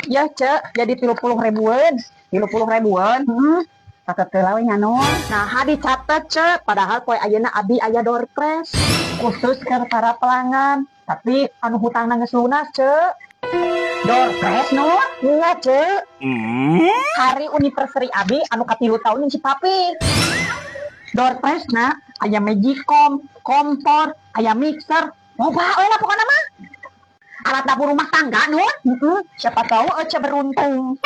Ya, Cek, jadi 30 ribuan. 30 ribuan. Catet heula we nya, Nur. Nah, dicatet, Cek. Padahal poe ayeuna abi aya door prize khusus ke para pelanggan. Tapi anu hutangna geus lunas, Cek. Door prize, Nur? Enggak, Cek. Hari anniversary abi anu katilu tahun si papi. Door prize na aya magicom, kompor, aya mixer, loba we lah pokokna mah. Alat dapur rumah tangga, Nur? Heeh, siapa tahu Ece beruntung.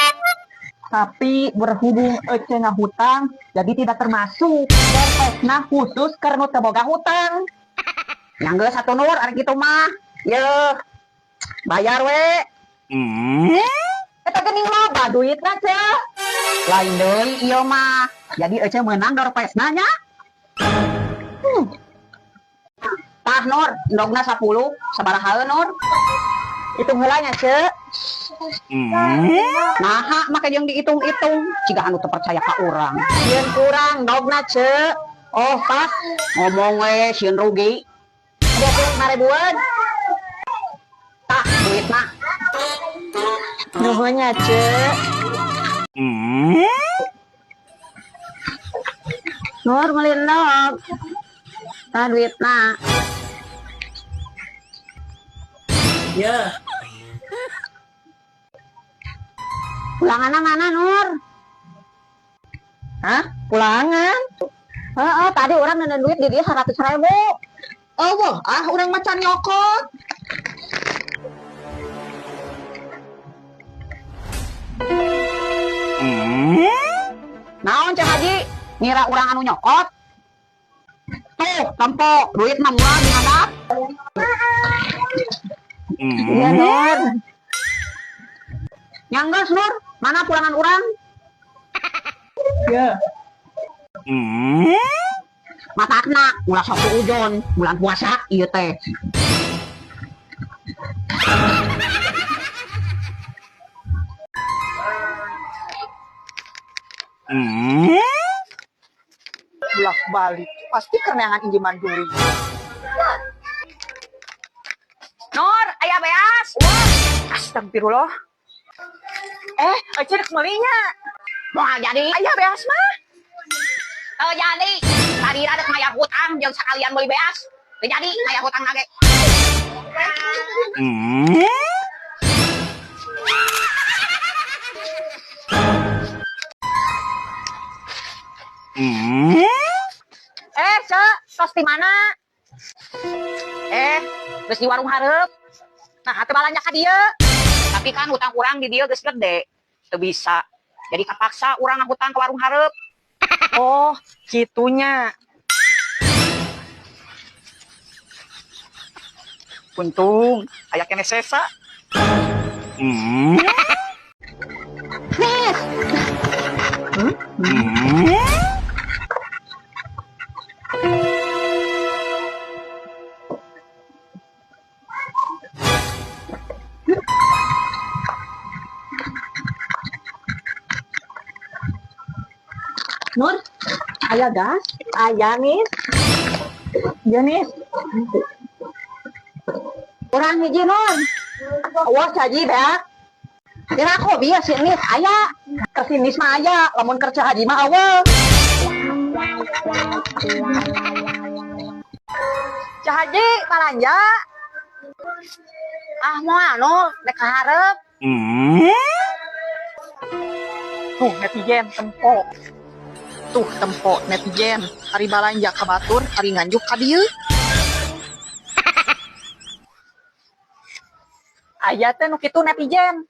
Tapi berhubung Ece ngahutang, jadi tidak termasuk. Door prize-na khusus keur nu teu boga hutang. Yang geus satu Nur, ari kitu mah. Yeuh. Bayar we. Eta geuning loba duitna, Cek. Lain deui ieu mah. Jadi Ece meunang door prize-na nya. Tah Nur, endogna 10, sabaraha Nur? Hitung heula nya, Cek. Naha make jeung dihitung-hitung, ciga anu teu percaya ka urang. Sieun kurang endogna, Cek. Oh, pas ngomong we sieun rugi. 25 ribuan. Tah duitna. Nuhun nya, Cek. Nur meuli endog. Tah duitna. Ya. Pulanganna mana, Nur? Hah? Pulangan? Heeh, tadi urang neundeun duit di dieu 100 ribu. Oh, wah, ah urang mah can nyokot. Naon Ceu Haji? Ngira urang anu nyokot? Tuh, tempo duit mah moal dihadap. Iya, Nur. Nya enggeus, Nur, mana pulangan urang? Ya. Matakna ulah sok suujon bulan puasa ieu teh. Bolak balik. Pasti kerenangan injeman duit. Nur, aya beas. Astagfirullah. Ece rek meulinya. Moal jadi. Aya beas mah. Teu jadi. Tadi rek mayar hutang jeung sakalian meuli beas. Teu jadi mayar hutang ge. Cek, tos di mana? Geus di warung hareup. Nah, atuh balanja ka dieu. Tapi kan hutang urang di dieu geus gede. Teu bisa. Jadi kapaksa urang ngahutang ke warung hareup. Oh, kitunya. Untung aya keneh sesa. Nis. Nur, aya gas? Aya, Nis. Iya, Nis. Urang hiji, Nur. Awas haji beak. Kira aku bieu si Nis aya. Keur si Nis mah aya, lamun keur Ceu Haji mah eueuh. Ceu Haji balanja. Ah moal Nur, rek ka hareup. Tuh netizen tempo. Tuh tempo netizen, ari balanja ka batur, ari nganjuk ka dieu. Aya teh nu kitu netizen.